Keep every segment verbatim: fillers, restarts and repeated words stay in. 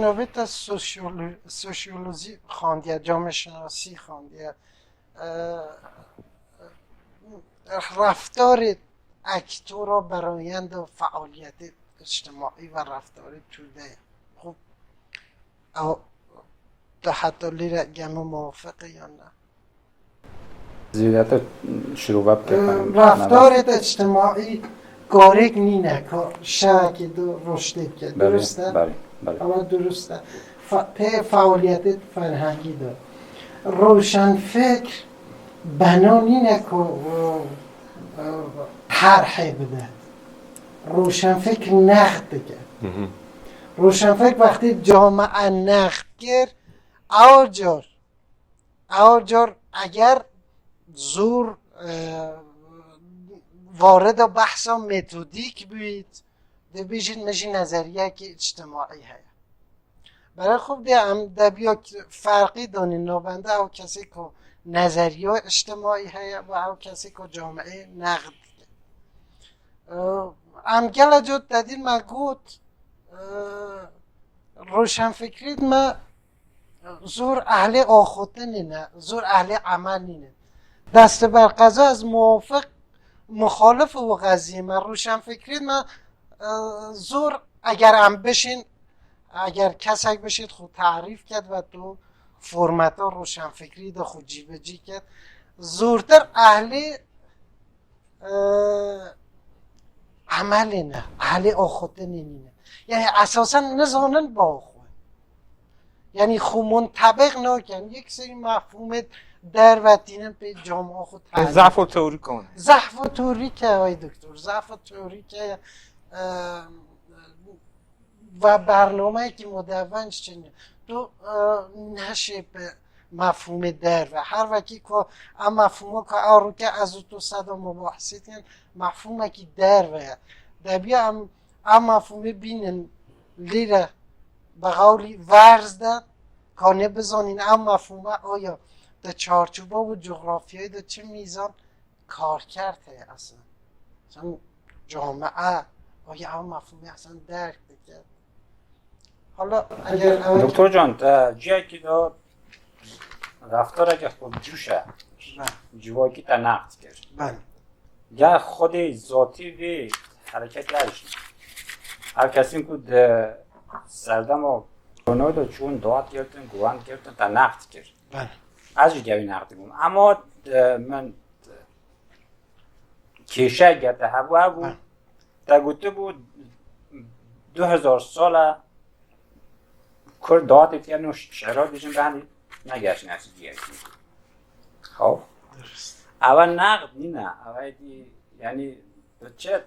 Elbette sosyolo-, sosyoloji xandiye, camiyeşinasî xandiye. Ee, reftarê ektora berayenda faaliyetê ictimaî ve reftarê tûde ye. Xub, ew, tu heta lêre geme muwafiq e yan ne? Zêdetir şirove bike. Reftarê de ictimaî karêk nîne ka şevekê de roj tê bike. Durust e? Belê, belê. Ama durust e. Fa-, pê faaliyetê ferhengî de. Roşenfikr beno nîne ku, e, e, terhê bide. Roşenfikr nexd dike. Roşenfikr wextê camia nexd kir, ew car, ew car eger zor, e, warida behsa metodîk bît, dibêjin min jî nezeriyekî ictimaî heye. Berê xwe dê em debiya ferqî danîn navenda ew kesê ku nezeriya ictimaî heye û ew kesê ku camiyê nexd dike. E, em gele car te dî me got, e, roşenfikrî me zor ehlê axutinê ne, zor ehlê emelî ne. Destê berqeza ez muwafiq, muxalif û qezî me. Roşenfikrî me, e, zor eger em bişên, eger kesek bişêt xwe tarîf ket ve tu formeta roşenfikrî de xwe cîbicî ket, zortir ehlê, e, emelê ne, ehlê axutinê nîne. Yani esasen nizanin ba xwe. Yani xwe muntebiq nakin. Yek serî mefhûmê derve tînin pê cama xwe tarîf. Zehf û teorîk e. Zehf û teorîk e, ay doktor. Zehf û teorîk e, e, ve bernameyekî mudeven çi ne. Tu, e, neşê bi mefhûmê derve. Her wekî ku em mefhûmo ku ew rûke ez û tu seda mubahesê dikin, mefhûmekî derve ye. Debiya em, em mefhûmê bînin lîre bi qawlî verz de, ka nê bizanîn ew mefhûme aya di çarçoba û cografyayê de çi mîzan karkerd heye eslen. Sen camia, aya ew mefhûmê eslen derk dike. Hala eger ew Doktor Can, te ciyekî de reftareke xurcûş e. Civakî te neqd kir. Ben. Ya xwedê zatî vê hereketê jî. Her kesên ku di serdema Koronayê de çûn, dawet girtin, guhend girtin, te neqd kir. Ben. Ez jî gewî neqdî bûm. Ema, e, min, e, kêşeyeke te hebû, hebû. Te gotibû du hezar sal e Kurd dawetê dikin û şera dijin behnî negeştine çi ciyekî. Xew. Ewe neqd nîne, ewe dî, yanî, tu çi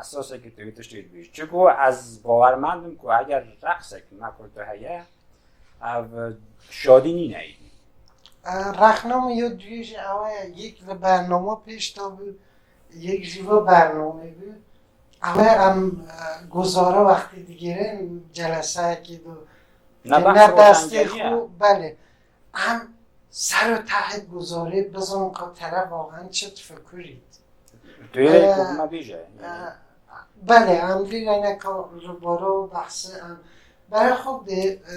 esasekî tu wî tiştê dibêjî? Çiku ez bawermend im ku eger reqsek me Kurdo heye, ev şadî nîne êdî. Rexnam ya duyê jî ew e, yek li bernama pêş de bû, yek jî vê bernamê bû. Ew e em, e, guzara wextî digêrin, celeseyekî du ne destê xwe, belê. Em ser û tehê guzarê bizan ka tere vaxen çi difikirît. Tu yê ku me bêje. Belê, em vî wêneka li baro behsê em. Berê xwe dê, e,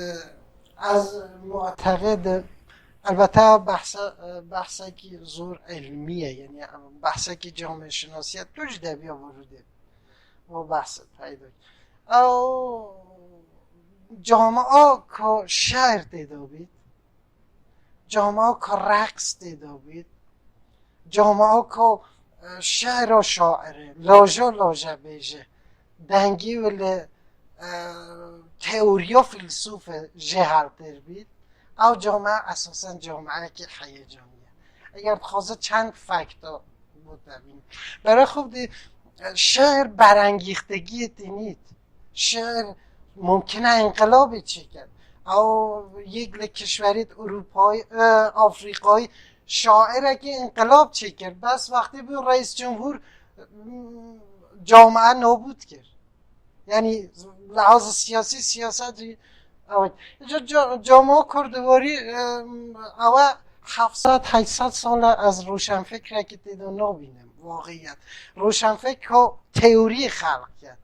ez muteqid im. Elbette behse, e, behsekî zor ilmî ye. Yani em behsekî camêşinasî ye. Tu jî debiya vurûdê. O behse peyda. Ew camia ku şeir tê de bît. Camia ku reqs tê de bît, camia ku, e, şe'ra şairê, laja laja bêje, dengî wî li, e, teoriya fîlsûfê jê hewltir bît, ew camia esasen camiayekî heyecanî ye. Eger dixwaze çend fekta bo te bînim. Berê xwe dî, e, şeir berengîxtegiyê tînît. Şeir mumkin e înqilabê çêket. Ew yek li kişwerêt Ewropayî, e, Afrîkayî şairekî înqilab çêkir. Bes wextê bû reis cumhur, m, camia nabûd kir. Yani lehaz siyasî, siyaset jî, evet. Ca-, ca-, cama kurdiwarî, e, ew e heft sed heyt sed sal e ez roşenfikrekî tê de nabînim, waqiyet. Roşenfikr ka teorî xelq kir.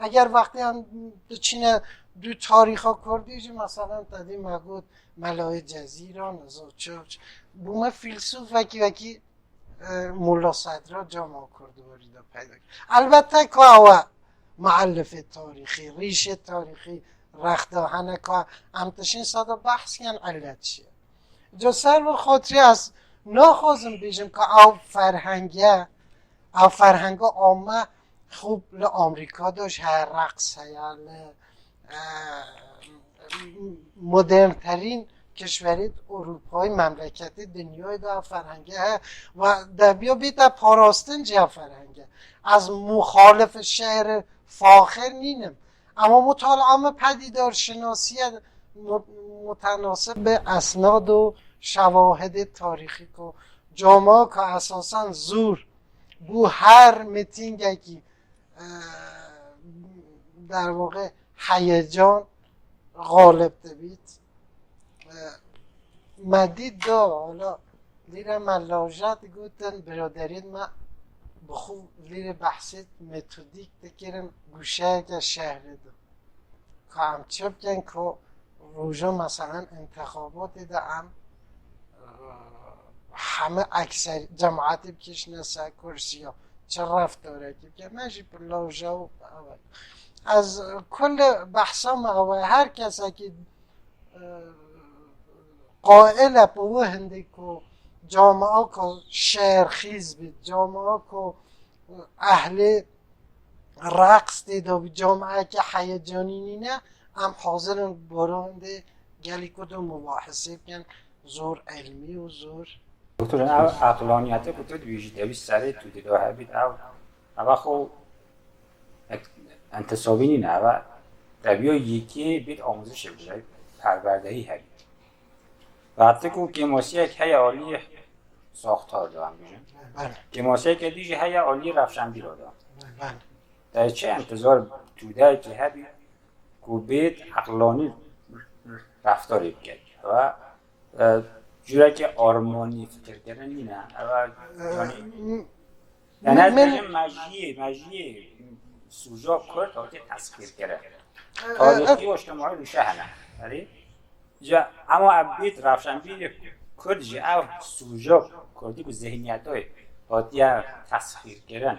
Eger wextê em diçîne Du tarîxa kurdî jî, meselen, te dî me got Melayê Cezîra, nizo çi, çi. Bûme fîlsûf wekî, wekî, e, Molla Sedra cama kurdiwarî de peyda kir. Elbette ku ew e muellifê tarîxî, rîşê tarîxî rexda hene ku em tişîn seda behs ken, illet çi ye. Ca ser ve xatirê ez naxwazim bêjim ku ew ferhenge, ew ferhenga ame xwe li Amerîka de ji her reqs heye, li, e, modernterîn kişwerê Ewropayê, memleketê dinyayê de ev ferhenge heye ve debiya bête parastin jî ev ferhenge. Ez muxalif şehrê faxir nînim. Ama mutala me pedîdar şinasiye mu-, mutenasib bi esnad û şewahidê tarîxî ku cama ku esasen zor bû her mitîngekî, e, derwaqa heyecan xalib dibît. E, me dît da, hala lîre me laje digotin, biraderiyên me bi xwe lîre behsê metodîk dikirin, guşeyeke şehrê de. Ka em çi bikin ku roja, meselen, intixabatê de em, e, heme ekser cemaetê bikişine ser kursiya, çi reftarekî bike, me jî bi laje û ew e. Ez kul behsa me ew e, her kesekî, e, qail e bi wê hindê ku camia ku şerxîz bît, camia ku ehlê reqs tê de bî, camiayeke heyecanî nîne, em hazir in bi hindê gelî ku de mubahesê bikin, zor ilmî û zor. Doktor, ev eqlaniyetê ku tu dibêjî, dewî serê tu dida hebît, ev, ev xwe ek-, entisabî nîne, ev debiya yekê bêt amûzişê bide, perwerdehî hebît. Vextê ku kêmasiyek heye aliyê saxtar de em bêjin. Belê. Kêmasiyeke dî jî heye aliyê rewşenbîra de. Belê. Te çi entizar tûdeyekî hebî ku bêt eqlanî reftarê biket? Ve, e, cûrekî armanî fikirkirin nîne. Ev, e, yanî, m-, yani, min, ez bêjim mejiyê, mejiyê sûca Kurd hatiye tesxîrkirin. E, e, tarîxî û ijtimaî rûşe hene. Erê? Ji ema ev bêt rewşenbîrê Kurd ji ev sûca Kurdî ku zihniyetê hatiye tesxîrkirin,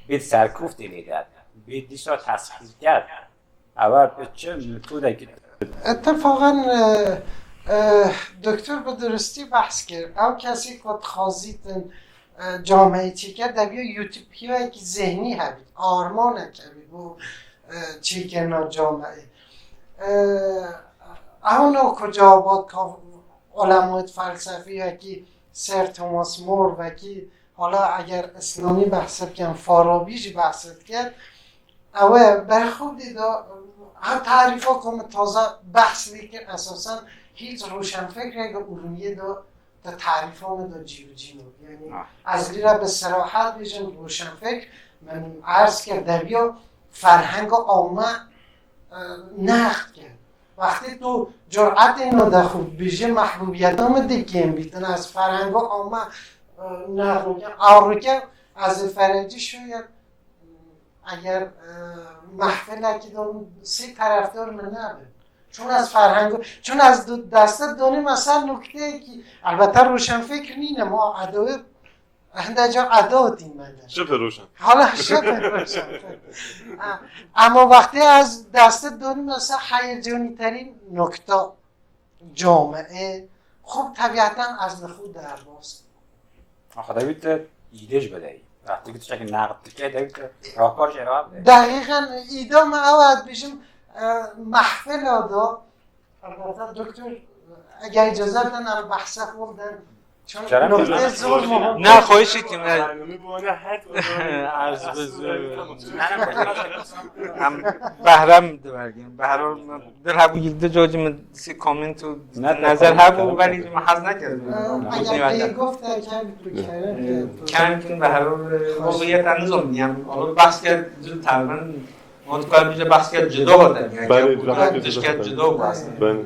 bêt serkoftê lê de, bêt dîsa tesxîrker. Ev bi çi metodekî? Ittifaqan, e, e, doktor bi durustî behs kir. Ew kesî ku dixwazîtin, e, cameyê çêke, debiya utopiyayekî zihnî hebît, armanek hebît bo, e, çêkirina cameyê. E, ew no ku cewab ka ulemayê felsefî wekî Sir Thomas More, wekî hala eger îslamî behs bikin, Farabî jî behs dikin, ew ê berxwedî de, her tarîfa ku min taze behs lê kir, esasen hîç roşenfikreke urumiyê de di tarîfa min de cîbicî nebû. Yanî, ah, ez lîre bi serahet bêjim, roşenfikr, min erz kir, debiya ferhenga ame, e, next kir. Wextê tu curetê nade xwe bêje, mehbûbiyeta min dê kêm bîtin. Ez ferhenga ame, e, next bikim. Ewroke ez ê ferecî şoyem, eger, e, mehfilekî de sê terefdar min nebin. Çun ez ferhengo, çun ez du-, deste donîme ser nukteyekî, elbette roşenfikr nîne, ma edoyê hinde ca edo tîn me de. Şifir roşen. Hala şifir roşen. Ha, ama wextê ez deste donîme ser heyecanîterîn nokta camiê, xwe tebieten ez li xwe derbas. Axa dewî te îdê ji bedeyî. Wextê ku tiştekî neqd dike, dewî te rakar jê re bide. Deqîqen îda me ew e, dibêjim, e, mehfila da, elbette doktor, eger îcazet bidin, em behsa xwe bidin. Çun kerem nokteyê zor muhim. Ne, xwahîşê kim, e, Min bana her erz bi zor. Em behre min dibergin. Behre min Dir hebû, yek du cor jî min sî komînt û nezer hebû, belê jî min hez nekir. Eger pê gofte kem tu kerem ke tu. Kem kin, be her hal, e, weziyeta nizam, yani, alo, behs kir, tu taqriben, wan tu karin bije behs kir, cuda hate, yani, belê, bu kadar tişt kir, cuda bû aslında. Belê.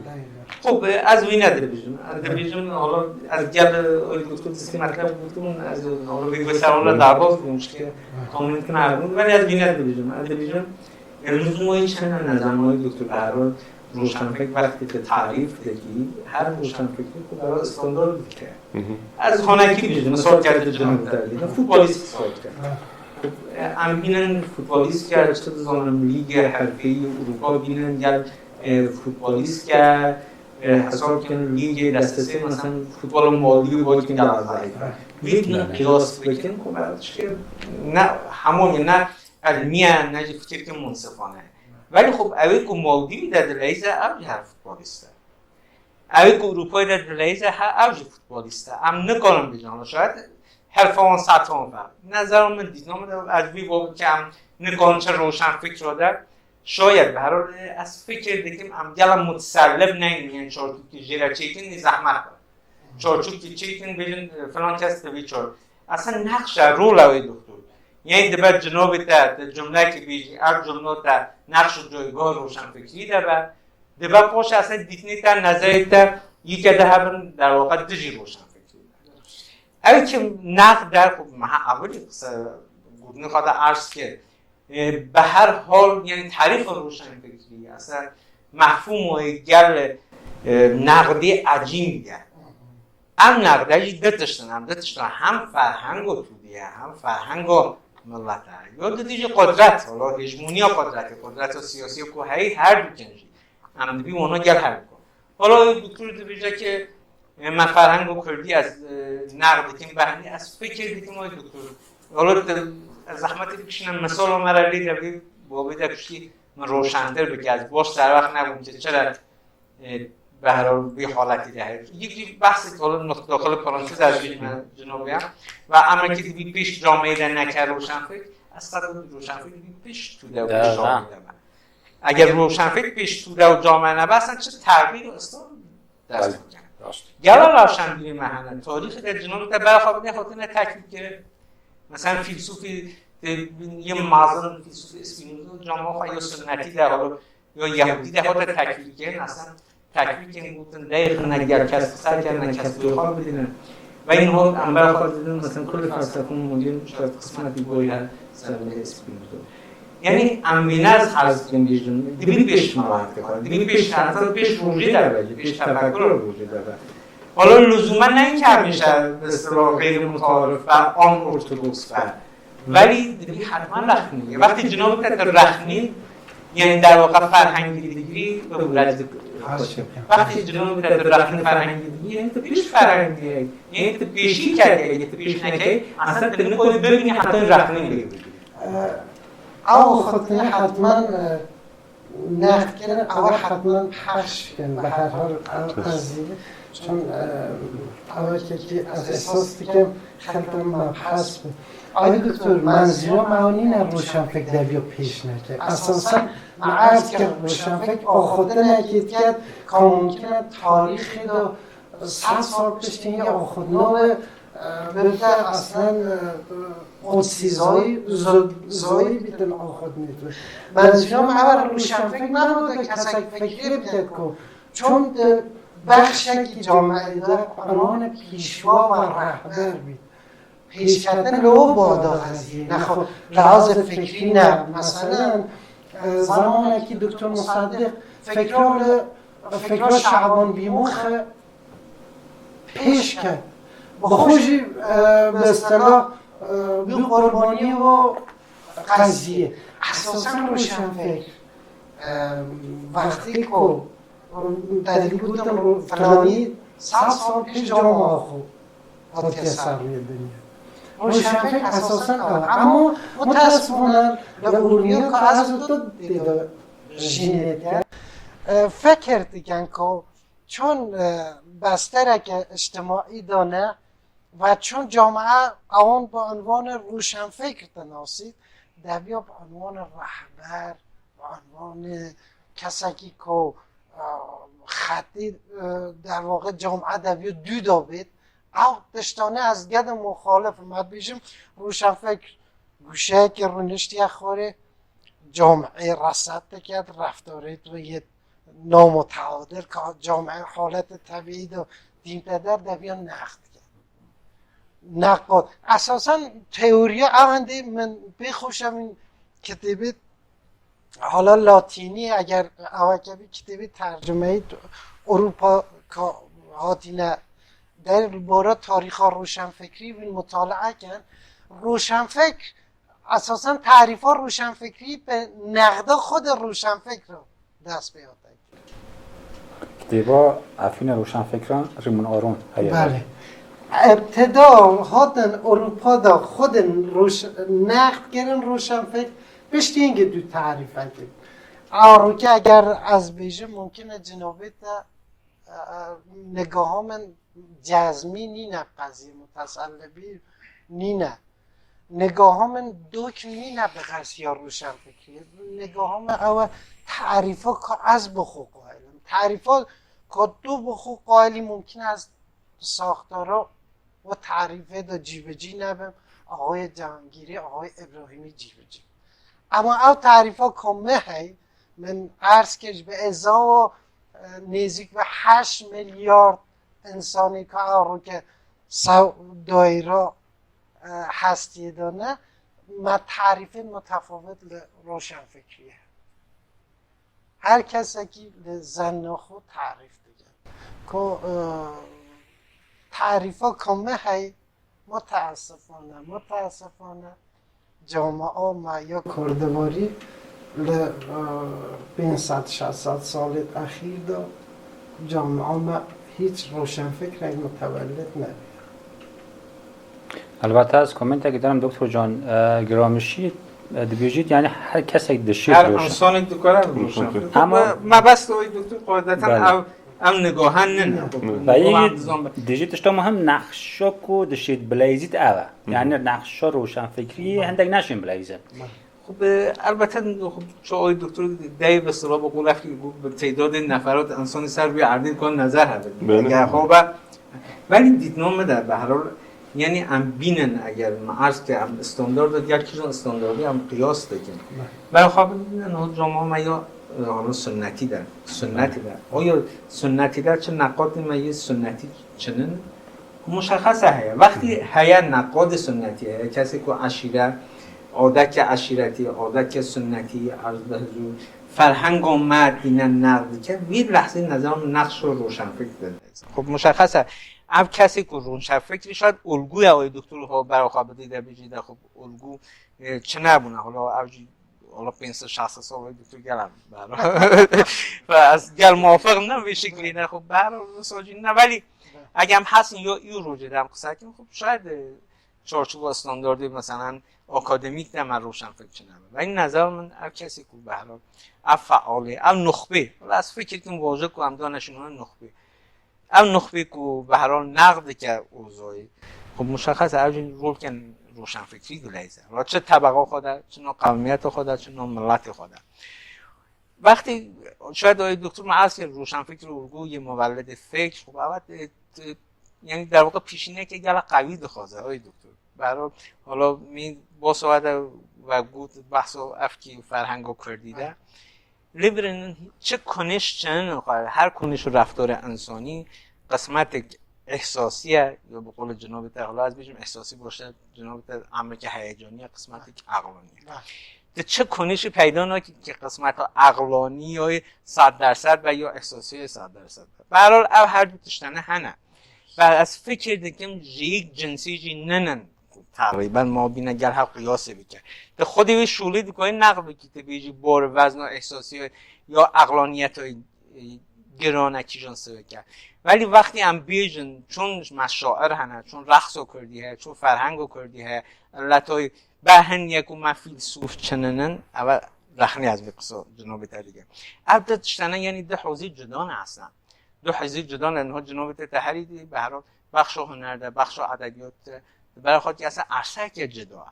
Xub, e, ez wî ne dibêjim. Ez dibêjim, alo, ez gel, e, o gotku distî metleb gotku min, ez, alo, vê gotku ser wala derbas bûm, çike komînt kin hebû, belê ez wî ne dibêjim. Ez dibêjim, Lüzum o hiç ne, ne zaman doktor Bahar, Roşanfek wextê te tarîf dikî, her Roşanfekî xwe bera standard dike. Ez xanekî bêjim, misal kerde cihê te dî, futbolîst misal kerde. Em bînin futbolîst ke, çi dizanim, lîgê herfeyî Ewropa bînin, gel, e, futbolîst ke, e, hesab kin lîgê destesê, mesela futbola Maldîvî, bakin gel zayîf e. Wî qiyas bikin, ku me tişkê ne hemû ne elmî ye, ne jî fikir ke munsifane. Belê xwe ew ê ku Maldîvî de dileyze, ew jî her futbolîst e. Ew ê ku Ewropayê de dileyze, he, ew jî futbolîst e. Em nikarin bêjin, şayet herfa wan sed wan ferq. Nezera min, dîtina min de, ez vî bo ke em nikarin çi roşenfikra de, şayet, bi her hal, ez fikir dikim, em gela muteselif neyin, yên çarçokî jê re çêkin, zehmet be. Çarçokî çêkin, bêjin, e, filan kes divê çar. Aslında nexşa, rola wê doktor. Yanî dibe cinobê te, te cumlekî bêjî, ev cumlo te nexş û caygeha roşenfikrî de be. Dibe paş aslında dîtinê te, nezerê te, yî ke de hebin, derwaqa dijî roşenfikrî de. Ew ki nex der xwe meha ewilî qise gotnê xwe de erz kir. E, bi her hal, yanî tarîfa roşenfikrî, aslında mefhûm wê gel, e, neqdê ecîm de. Em neqde jî du tişt in, em du tişt in, hem ferhengo tûdî ye, hem ferhengo milet e. Yo didî jî qudret, wala hejmoniya qudretê, qudreta siyasî ku heyî her du kin jî. Em dibî wana gel her du kin. Wala doktor dibêje ki, e, me ferhengo kurdî ez, e, neqd dikim, behnî ez fikir dikim, ay doktor. Wala te, ez zehmetê bikişînim, misala me re lê de bê, bo bê de piştî min roşentir bike, ez baş serwext nebûm ki çira e, behra vî haletî de heye. Yek jî behsê tolin nokta xil parantez ez jî me cinobiya. Ve em ki dibî pêş cameyê de neke roşenfik, ez qet roşenfik dibî pêş tu de, pêş cameyê de be. Eger roşenfik pêş tu de û cameyê nebe, sen çi terbiye û ıslah dest bikin. Gela ravşan bîrê me hene. Tarîxê de cinobi te bera xwe bide hatine teklîf kirin. Mesela fîlsûfî, e, yê mezin, fîlsûfî Spinoza, cama xwe ya sunnetî de, ya Yahudî de hate teklîf kirin, aslında teklîfên gotin, deyxine gel kes qise kerine, kes bi xwe bidîne. Ve in hol em bera xwe didin, mesela kulî felsefon modern, işte, qismetî boy he, ser Spinoza. Yanî em vîne ez herz dikim bêjim, dibî pêş mewaqê xwe, dibî pêş, heta pêş rojê de be, pêş tefekkura rojê de be. Wala luzûme ne ke hemîşe bi silo xeyrî mutarif be, an ortodoks be. Welî dibî hetman rexnî. Wextî cinobî te tu rexnî, yanî derwaqa ferhengî digirî, bi wira dik-, wextî cinobî te tu rexnî ferhengî digirî, yanî tu pêş ferhengî yî. Yanî tu pêşî kerdî, yanî tu pêş nekey, aslında tu nikoyî bibînî heta rexnî lê bigirî. Ew xwe hetman, e, neqd kirin, ew hetman pexş bikin, bi her hal ew qezî, çun, e, ew yekî ez esas dikim, xelkê me pexş bin. Ay doktor, menzîra me ew nîne roşenfik deviya pêş neke. Esasen me erz kir roşenfik axutinekê diket, ka mumkin e tarîxê de sed sal piştî yê axutina ve, e, bibte aslen, e, qudsî zayî, zo-, zayî bîtin axutinê tu. Menzîra me ew roşenfik nabû de kesek fikrê biket ku çond bexşekî cameyê de bi unwanê pîşwa ve rehber bît. Pêşketin li o bada xeziyê. Nexwe lihazê fikrî ne. Meselen, e, zamanekî Doktor Musaddiq fikra li, fikra Şaban Bîmoxe pêş ket. Bi xwe jî, e, bi istilah, e, bî qurbanî û qeziyê. Esasen roşenfik, e, wextê ku te dibî gotin ro-, filanî sed sal pêş cama xwe hatiye ser rûyê dinyê. Roşenfik esasen ew e. Ema muteesifane li Urmiye ku ez û tu tê de jînê dikin. E, fikir dikin ku çon, e, bestereke îctimaî dane ve çon camia ewan bi unwanê roşenfikr dinasît, deviya bi unwanê rehber, bi unwanê kesekî ku, e, xetî, e, derwaqa camia deviya dû de bêt, ew tiştane ez gede muxalif im. Ez dibêjim roşenfikr guşeyekî rûniştiye xwarê, camê reset diket, reftarê tu yê namuteadil ka camê halete tebîî de dîn te der deviya neqd diket. Neqd. Esasen teoriya ewendê min pê xweş e min kitêbê Hala latînî, eger eweke bî kitêbê tercumeyî Ewropa ka hatîne der li bara tarîxa roşenfikrî wî mutalae kin. Roşenfikr, esasen tarîfa roşenfikrî bi nexda xwe de roşenfikr dest pê hate. Kitêba Efîna Roşenfikran Raymond Aron heye. Belê. Ebteda hatin Ewropa da xwedin roş-, nexd kirin roşenfikr piştî hingê dû tarîfekê. Arokê eger ez bêjim, mumkin e cinabê te, e, e, nigaha min cezmî nîne qezî, mutesellibî nîne. Nigaha min dok nîne bi xesiya roşenfikriyê. Nigaha min ew e tarîfa ka ez bi xwe qaîl im. Tarîfa ka tu bi xwe qaîl î, mumkin e ez saxtara û tarîfê de cîbicî nebim. Axayê Cihangîrî, axayê Îbrahîmî cîbicî. Ema ew tarîfa ka min hey, min erz kir ji bi eza û, e, nêzîk bi heşt milyar însanê ka ew roke sew daîra, e, hestiyê de ne, me tarîfên mutefawit li roşenfikriyê heye. Her kesekî li zenna xwe tarîf dike. Ku, e, tarîfa ka min hey, muteesifane, muteesifane, camia me ya kurdivarî li, e, pênc sed şeş sed salên exîr de camia me hîç roşenfikrek mutewellid nebûye. Elbette ez komentekî darim Doktor Can, e, Giramişî, e, dibêjît, yani her kesek dişêt Her roşen. Însanek dikare roşenfikr. Ama Ama mebest oy doktor qadeten Belê. ev, ev nigahen nine. Ve Ola yê em dizan be- dijî tişta muhim nexşa ku dişêt bileyzît ev e. Yani nexşa roşenfikrî hindek neşên bileyzin. Xub, elbette, xub, ço oy doktor dey bi sila bi qul efkî gu bi teyda de neferat însanî ser bir erdî kon nezer hebe. Belê. Ya xo be, belî dîtno me de be her hal, yani em bînin eger me arz ke em standard de diğer kîjan standardî em qiyas dikin. Ben xwe bidînin ho cama me ya, e, hala sünnetî de, sünnetî de. O ya sünnetî de çi neqatî me yê sünnetî çinin, muşexese heye. Wextî heye neqadê sünnetî heye, kesê ku eşîre, adeke eşîretî, adeke sünnetî, erz bi hizûr, ferhenga me tîne neqd dike, vî lehzê nezam nexş û roşenfikr de. Xub muşexese, ev kesê ku roşenfikrî şayet ulguya oy doktor xwe bera xwe bidî de bijî de xub ulgu, e, çi nebûne, hala ev jî hala pênc sed şeş sed sal oy doktor gel em. Ve ez gel muwafiq ne vê şeklî ne xub behra socî ne, belî eger em hesin ya î rojê de em qise kin, xub şayet, e, çarçova standardê, meselen, akademîk de me roşenfikr çine be. Ve nezer min ev kesê ku behra, ev fealê, ev nuxbê. Wala ez fikir kim vaje ku em dane şinone nuxbê. Ev nuxbê ku behra neqd dike ozoyê. Xub muşexes ev jî rolken roşenfikrî dileyze. Wala çi tebeqa xwe de, çi no qewmiyeta xwe de, çi no miletê xwe de. Wextî şayet oy doktor me arz kir roşenfikr û ulgu yê muwellidê fikr, xub, evet, e, t-, yani derwaqa pîşîneke gela qewî dixwaze, oy doktor. Bero, hala min boso de ve got behso efkî ferhengo kurdî de. Lê birinin çi kuniş çinin xwe, her kuniş û reftorê insonî qismetek ihsasî ye, ya bi qolê cinobê te, hala ez bêjim ihsasî boşe, cinobê te emreke heyecanî ye, qismetek aqlanî ye. Baş. Tu çi konişî peyda nakî ki qismeta aqlanî ya sed derset be ya ihsasî ya sed derset be. Be her hal ev her du tiştene hene. Be ez fikir dikim ji yek cinsî jî ninin. Teqrîben ma bîne gel hev qiyasê bike. Tu xwedî wê şûlî dikayî neqd bikî, tu bêjî bor vezna ihsasî ya aqlaniyeta, e, girane kîjan sivike. Welî wextî em bêjin, çûn me şair hene, çûn rexso kurdî heye, çûn ferhengo kurdî heye, illetoy be hin yek û me fîlsûf çininin, eve rexnê ez vê qisa cinobê te dike. Ev di tiştene, yanî du hozî cuda ne eslen. Du hozî cuda ne, niha cinobê te te herî dî, be her hal, bexşo huner de, bexşo edebiyat de, di ber xwe dî eslen erseke cuda.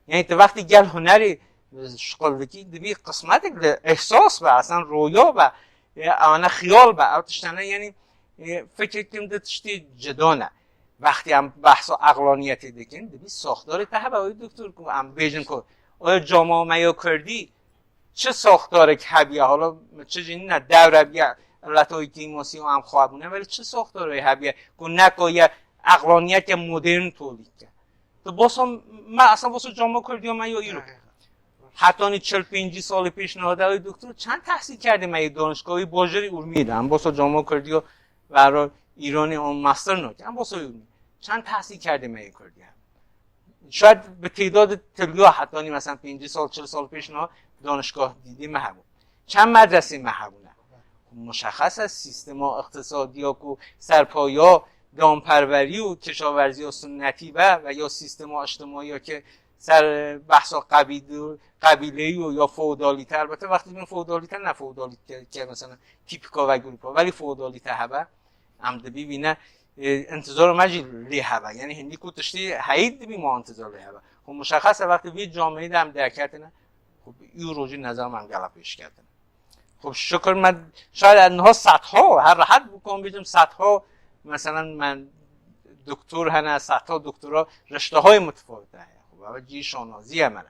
Yanî tu wextî gel hunerî şixul dikî, dibî qismetek li ihsas be, eslen roya be, e, ana xiyal be, ew tiştene, yanî, e, fikir kim di tiştî cuda ne. Wextî em behsa aqlaniyetê dikin, dibî saxdarê te hebe, oy doktor, ku em bêjin ku oy cama me ya kurdî çi saxdarek hebiye, hala çi jî nîne dewre biye, illetoy kîmosî û em xwe bûne, belê çi saxdarê hebiye ku neko ye aqlaniyeke modern tolîk ke. Tu boso me, eslen boso cama kurdiya me ya îro. Hetanî çil pêncî salê pêşnihada wê doktor çend tehsîl kerdê me yê danişgahî bajarê Urmiyê de. Em basa cama Kurdî ya vera Îranê an master nake. Em basa Urmiyê. Çend tehsîl kerdê me yê Kurdî hebe. Şayet bi têda de tiliya hetanî mesela pêncî sal, çil sal pêşniha danişgah dîdî me hebû. Çend medresê me hebûne. Muşexes e sîstema iqtisadiya ku serpaya danperwerî û kişawerziya sunnetî be ve ya sîstema îctimaî ya ki ser behsa qebîl-, qebîleyî û ya feodalîte, elbette wextê dibîn feodalîte ne feodalîte ke mesela tîpîka ve grûpa, belê feodalîte hebe, em dibî vîne, e, intizara me jî lê hebe. Yanî hindî ku tiştî heyî dibî ma intizar lê hebe. Xwe muşexes e wextê vî cameyî de em derketine, xwe îro jî nezam em gela pêş ketine. Xwe şikir me, şayet niha sedha, her rehet bû kom bêjim sedha, mesela me doktor hene, sedha doktora riştehayê mutfawit heye. Xwe ev cî şanazî ye me re.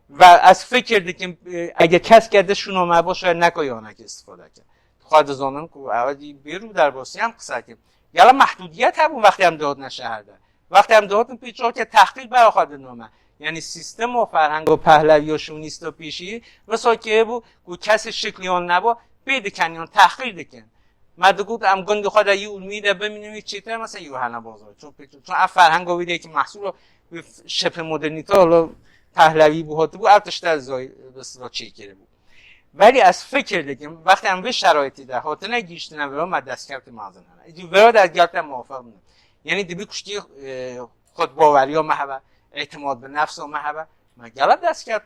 Ve ez fikir dikim, e, eger kes ke di şûna me bo şayet neka yanekî istifade ke. Xwe dizanin ku ew dî bêr û derbasî em qise kim. Gela mehdûdiyet hebû wextê em dihatine şeher de. Wextê em dihatin pê çawa ke tehqîr bera xwe didin me. Yanî sîstema ferhenga pehleviya şûnîsta pêşî wisa kê bû ku kesê şikliyan nebû, pê dikeniyan, tehqîr dikin. Me digot em gundê xwe de yî Urmiyê de bimînin, wî çêtir e, mesela yî hene bazar. Çon pê, çon ev ferhenga wî de ki mehsûla wî şibhe modernîte, hala pehlevî bû hatibû, ev tişte zay, bi siva çêkiribû. Belê ez fikir dikim, wextê em vê şeraîtî de hatine gihîştine vira me destkevtê mezin hene. Îdî vira de ez gelek te muwafiq bim. Yanî dibî kuştî, e, xwedbaweriya me hebe, îtimad bi nefsa me hebe, me gelek destkev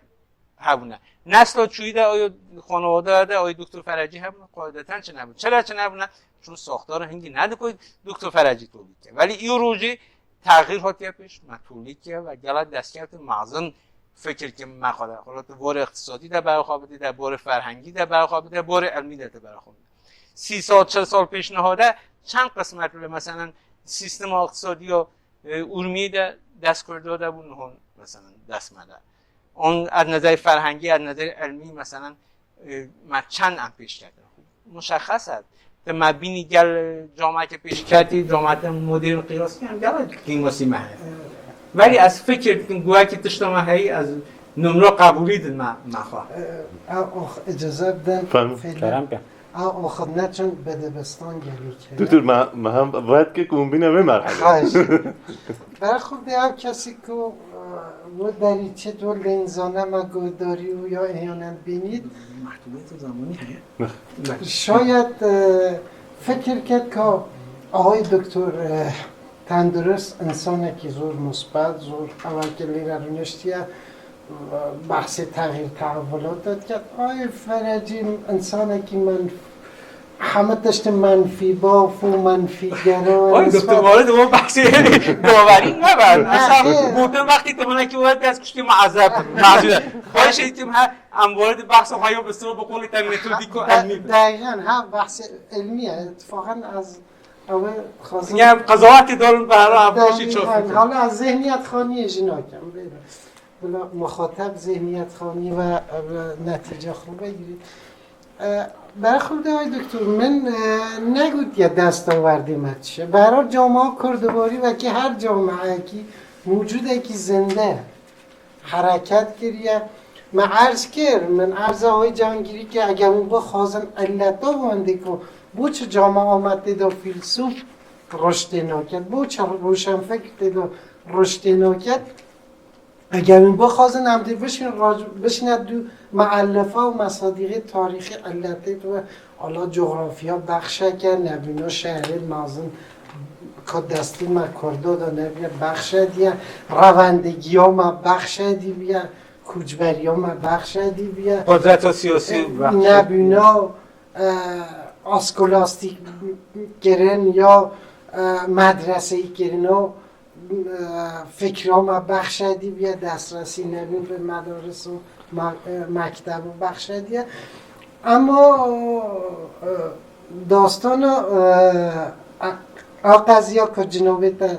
hebûne. Nesla çûyî de ayo xanewada de ayo Doktor Ferecî hebûne, qaîdeten çi nebûn. Çira çi nebûne? Çun saxtar hingî nedikoy Doktor Ferecî tolî ke. Belê îro jî Texîr hatiye pêş, me tolî kiye ve gelek destkevtên mezin fikir kiye me xwe de. Xwe de tu borê iqtisadî de bera xwe bidî, de borê ferhengî de bera xwe bidî, borê ilmî de tu bera xwe bidî. Sî sal, çil sal pêş niha de çend qismet bile, meselen, sîstema iqtisadî ya, e, Urmiyê de dest Kurda de bû, niha, meselen, dest me de. On ez nezerê ferhengî, ez nezerê ilmî, meselen, e, me çend em pêş ketin. Muşexes e. Te me bînî gel cameke pêşketî, cameke modern qiyasî, em gel qîmasî me heye. Belê ez fikir dikim, guhekî tişta me heyî, ez numra qebûlî din me, me xwe. Ew ox icazet din. Fermo. Fêlê. Kerem ke. Ew ox ne çun bedebestan gelî ke. Doktor, me, me hem vet ke ku hûn bîne vê merhele. Xahiş. Bera xwe de ew kesî ku, e, we derî çi dor lê înzane me guhdarî û ya îhanet bînît. Mehdûdiyeta zamanî heye. Şayet, e, fikir ket ka ahayî doktor, e, Tendurist insanekî zor musbet, zor ewekî lê re rûniştiye, e, behsê texîr tehevulat diket. Ay Ferecî insanekî menf-, hemî tiştê menfî baf û menfî gera. Ay, nisbet doktor Walid, o behsê bawerî nebe. Esa, gotin wextî tu minekî were dest kuştî muezeb, mazûr. Xweş eğitim he, em were de behsa xwe yo bi siro bi qolî te metodîk û ilmî bi. Deqiqen, ha, behsê ilmî ye. Îttifaqen ez, ew ê xwazim. Ya qezawatê darin bi hera, em xweşî çof bikin. Hala ez zihniyet xaniyê jî nakim. Bila muxateb zihniyet xanî ve, ve netîce xwe vegirî. E, beraxilde ay doktor, min, e, negotiye destawerdê me çi. Bera cama Kurdivarî wekî her cameyekî mewcudekî zinde hereket kiriye. Me erz kir, min erza wê cangirî kir, eger hûn bixwazin illeta wendê ku bo çi cama Amed tê de fîlsûf riştê naket, bo çi rûşenfikr tê de riştê naket, eger hûn bixwazin, em dê bişin rac-, bişine dû meellefa û mesadîqê tarîxî illetê de, ala coxrafya bexşeke, nebûna şehrê mezin ka destî me Kurda de nebûye bexşe diye, rewendigiya me bexşe dî biye, koçberiya me bexşe dî biye. Qudreta siyasî bexşe. Nebûna, e, askolastik kirin ya, e, medreseyî kirin o, e, fikra me bexşe dî biye, destresî nebûn bi medaris û me-, e, mekteb û bexşe diye. Ema, e, dastana, e, a, a qeziya ku cinabê te,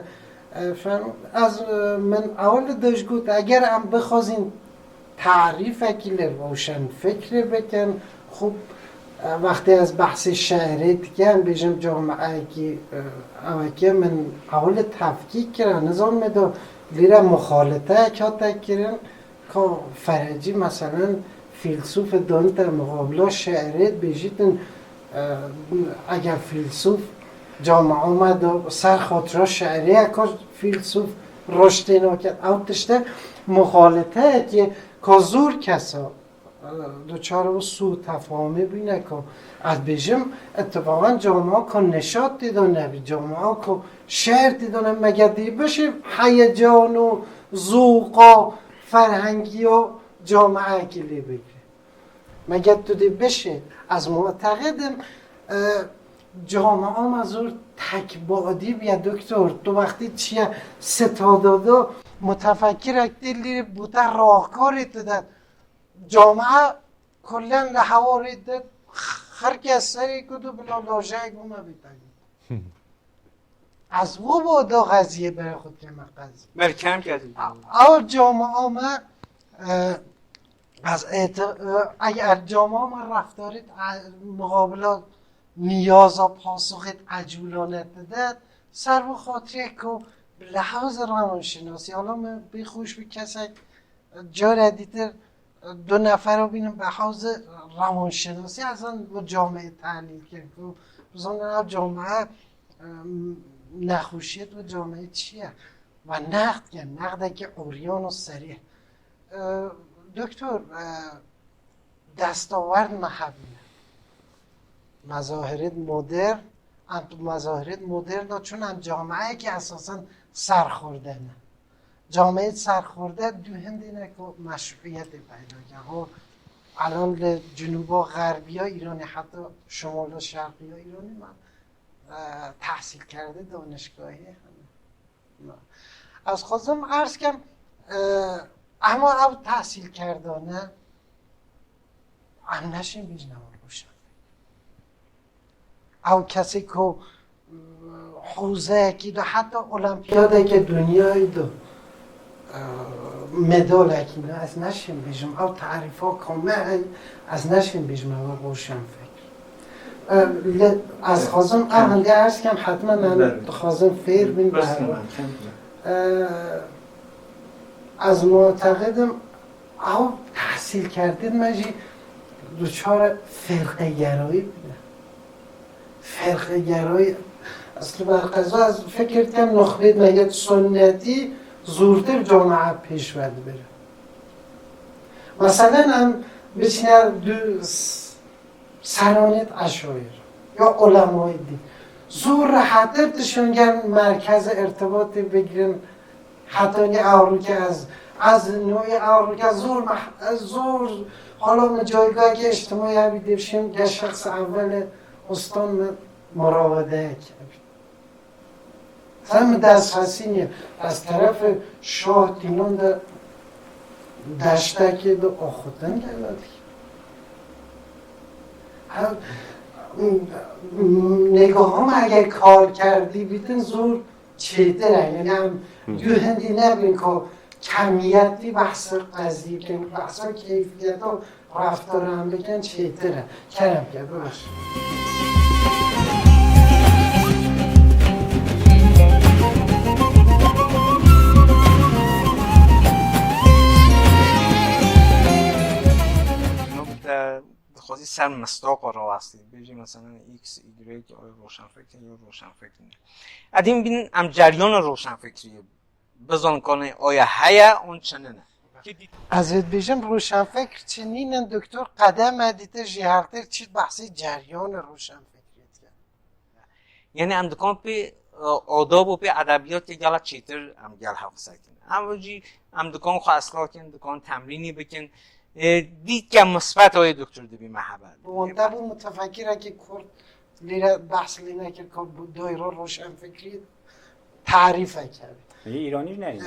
e, ferm-, ez, e, min ewil de jî got, eger em bixwazin tarîfekî li roşenfikrê bikin, xwe, e, wextê ez behsê şehrê dikim, bêjim cameyekî, e, ewekê min ewil tefkîk kira, nizam me do lîre muxaliteyek hate kirin, Ka ferecî, meselen, fîlsûfê danîte muqabila şiirê, dibêjîtin, e, eger fîlsûf camia me de ser xatira şiirê ye, ka fîlsûf roj tê naket. Ew tişte muxaleteyekê ka zor kesa, e, duçar wî sû tefahumê bûne, ka ez dibêjim, ittifaqan camia ka neşat tê de nebî, camia ka şiir tê de ne, mege dê bişê heyecan û zûqa ferhengiya camiayekî lê bigre. Mege tu dê bişê, ez muteqid im, e, camia me zor tekbadî bûye doktor. Tu wextî çiye stada de mutefekirek tê lê bûte rakarê tu de. Camia kullen li hewarê de xirke serê ku tu bila lajeyek bû me bê tevî. Ez wo bo do qeziyê bere xwe dikeme qezî. Belkem kerdî. Ew camia me, e, ez êti-, e, eger camia me reftarêt, e, muqabila niyaza pasoxêt ecûlane dide, ser bo xatirê ku bi lehazê rewanşinasî, hala me bê xweş bi kesek, care dîtir du nefera bînin bi lehazê rewanşinasî, ez an bi camiyê tehlîl kirin ku bizanin ev camiye, e, nexweşiyet bi camiyê çi ye? Ve neqd ke, neqdekî uryan û serî. E, doktor, e, destawerd me hebûne. Mezahirêt modern, em tu mezahirêt modern de çûn em camiyekî esasen serxwerde ne. Camiyê serxwerde du hindê ne ku meşruiyetê peyda ke. Ho, elan li Cenûba Xerbiya Îranê, heta Şimala Şerqiya Îranê me, e, tehsîl kerde danişgahê hene. Ez xwazim erz kem, e, ema ew tehsîl kerdane, em neşên bêjin ew rewşen. Ew kesê ku, e, hozeyekî de, heta olimpiyadeke dinyayê de, e, medalekî ne, ez neşêm bêjim. Ew tarîfa ku me heye, ez neşêm bêjim ew rewşenfikir. E, li, ez xwazim ev hindê erz kem, hetmen em dixwazin fêr bin. E, ez muteqid im, ew tehsîlkerdên me jî duçar ferqegerayî bûne. Ferqegerayî, eslî berqeza ez fikir dikim, nuxbêt me yet sunnetî zûrtir camia pêş ve dibire. Meselen, em biçine du s-, seranêt eşayir ya ulemayê dîn. Zûr rehetir tişon gel merkezê irtibatê bigrin. Hetanî ewroke ez, ez noyê ewroke zor meh-, ez zor hala min caygahekê îctimaî hebî dê bişêm, gel şexsê ewwelê ustan min murawedeyek hebî. Sen min dest xesî niye. Ez terefê şah tînan de deştekê de axutin gela dikî. Ev, nêgaha me eger kar kerdî bîtin zor çêtir e. Yanî em du hindî nebin ku kemiyetî behsa qezî bikin, behsa keyfiyeta reftaran bikin çêtir e. Kerem ke, bibaş. Dixwazî ser mistoqa rawestî. Bêjî mesela X, Y, ay roşenfikir, yo roşenfikir ne. Edîn bin em ceryana roşenfikriyê. Bizan kanê aya heye, on çinine. Ez ê dibêjim, roşenfikr çi nînin, doktor, qedeme dîtir jî hertir çi behsê ceryanê roşenfikriyê dike. Yani em dikan pê, e, adab û pê edebiyatê gela çêtir em gel hev qise kin. Em jî em dikan xwe eslah kin, dikan temrînî bikin. E, dîtke misbet oyê doktor dibî me heber. Wante bû mutefekirekî kurt. Lêre behs lê nekir ku bi doyra roşenfikrî tarîfek hebe. Yê îranî jî ne. Ee,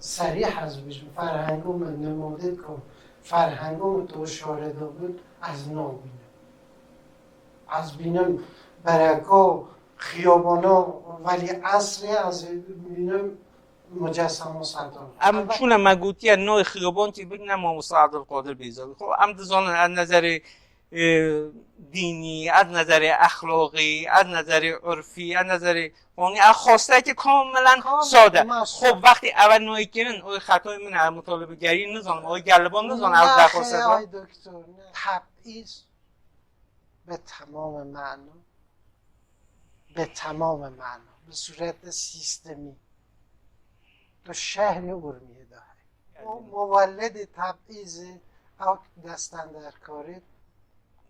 serî hez bijim, ferhengo min, min model ku ferhengo min to şare de bin, ez nabînim. Ez bînim bereko, xiyabano, velî esrê ez bînim mucessemo Sedar. Em çûne me gotiye noy xiyaban tê bigine mamosta Abdulkadir Bêzawî. Xo, em dizanin ez nezerê e, dînî, ez nezerê exloqî, ez nezerê urfî, ez nezerê qonî, ez xwestekî kamilen sade. Xwe wextî ewe nayê kirin, o xetayê min e, mutalibegerî nizanim, o geliban nizanim, ez derxweste. Ay doktor, ne. Tebîz bi temamê mena, bi temamê mena, bi sûretê sîstemî. Tu şehrê Urmiyê de heye. O muwellidê tebîzê, ew destenderkarê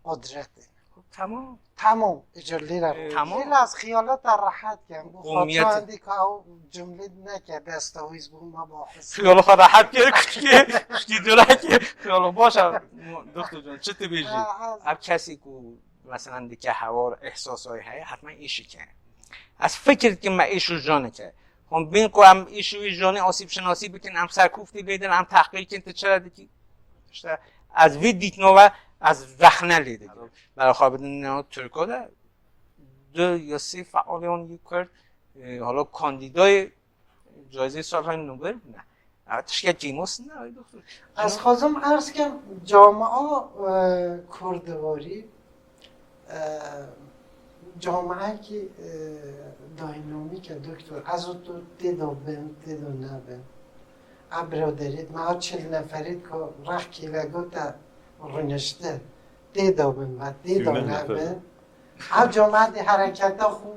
qudretê. Tamam. Tamam. Îcar lêre. Ee, tamam. Lêre ez xiyala te rehet kem. Bu Qomiyet. Xaçandî ka ew cumlê neke destawîz bû me bahis. Xiyala xwe rehet kir, kuşkî, kuşkî durakî. Xiyala baş e, doktor can, çi tu bêjî? Ha, ha. Ev kesî ku, mesela, dike hewar, ihsasayî heye, hetmen îşî ke. Ez fikir dikim me îş û janê ke. Hûn bên ku em îş û janê asîbşinasî bikin, em serkûftî lê din, em tehqîr kin, tu çira dikî? İşte ez vî dîtno ve ez rexne lê digirim. Bera xwe bidin nêna Tirko de du ya sê fealê wan yê Kurd, e, hala kandîdayê cayizê Salihê Nobel bûne. Ev tiştekî mos ne, ay doktor. Ez xwazim erz kem, camia, e, kurdivarî, e, camiekî, e, dînamîk e, doktor. Ez û tu tê de bin, tê de nebin. Ev biraderî me, ev çil neferî ku rex kêlego te rûniştin, tê de bin ve tê de nebin. Ev camietê hereketa xwe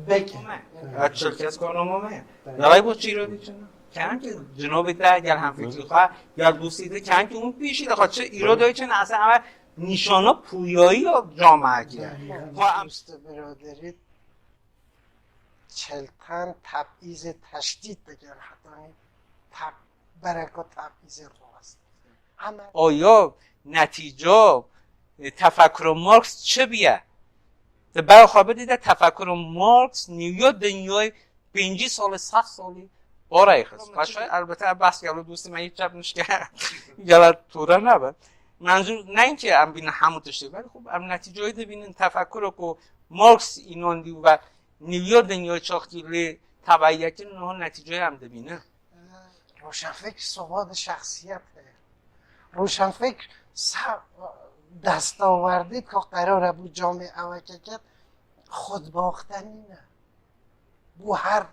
bikin. Ev çil kes konoma me ye. Belê. Daray bo çîro diçin. Kemkî cinobê te gel hemfikrî xwe, gel dostî te, kemkî hûn pêşî de xwe çi îro de çin, esen ev nîşana pûyayî ya camiekî ye. Belê. Xwe em dost biraderî çeltan tebîzê teşdît dikin, hetanî teb-, bereko tebîzê rast. Ama Oyo netîca, e, tefekkura Marx çi biye? Di ber xwe bidî de tefekkura Marx nîviya dinyayê pêncî salî, sed salî orayê xist. Paşa elbette ev behs gelo dostê me yê çep nişke gela tore nebe. Menzûr ne inke em bînin hemû tiştê, belê xwe em netîcayê dibînin, tefekkura ku Marx înandî ve nîviya dinyayê çaxtî lê tebeî yekin, niha netîcayê em dibînin. Roşenfikr soba de şexsiyet heye. Roşenfikr se-, destawerdê ka qerar e bû camê eweke ket, xudbaxte nîne. Bû her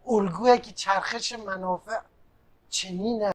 ulguyekî çerxişê menafe çinîne.